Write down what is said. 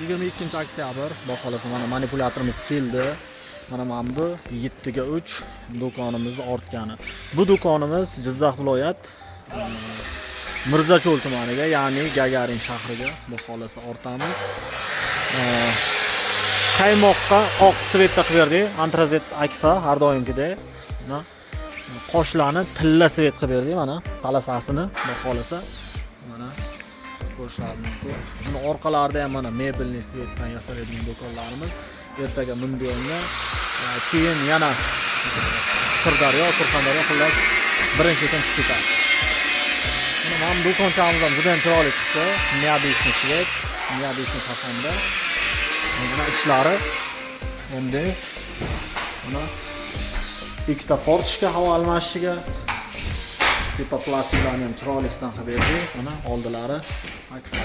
22 oktyabr, xudo xohlasa, mana manipulyatorimiz keldi. Mana bu 7 ga 3 do'konimizni ortgani. Bu do'konimiz Jizzax viloyat Mirzacho'l tumaniga, ya'ni Gagarin shahriga, xudo xohlasa, ortamiz. Qaymoqqa oq цвет da qilib berdik, antrazit akfa har doimgidek. Mana qoshlarni tilla цвет qilib berdik, mana palasasini, xudo xohlasa. Mana ko'rishlari mumkin. Buni orqalarida ham mana мебельный цвет dan yasalgan do'konlarimiz. Ertaga Mundiyonga, keyin yana Sirdaryo, Surxondaryo, xullas, birinchi kun tushib ketadi. Mana bu do'konchamiz ham juda ham chiroyli chiqdi. Необычный цвет, необычный fasonda. Mana ichlari endi, mana ikkita форточка havo almashishiga, tepa plastiklarni ham chiroylisidan qilib berdik. Mana oldilari akfa.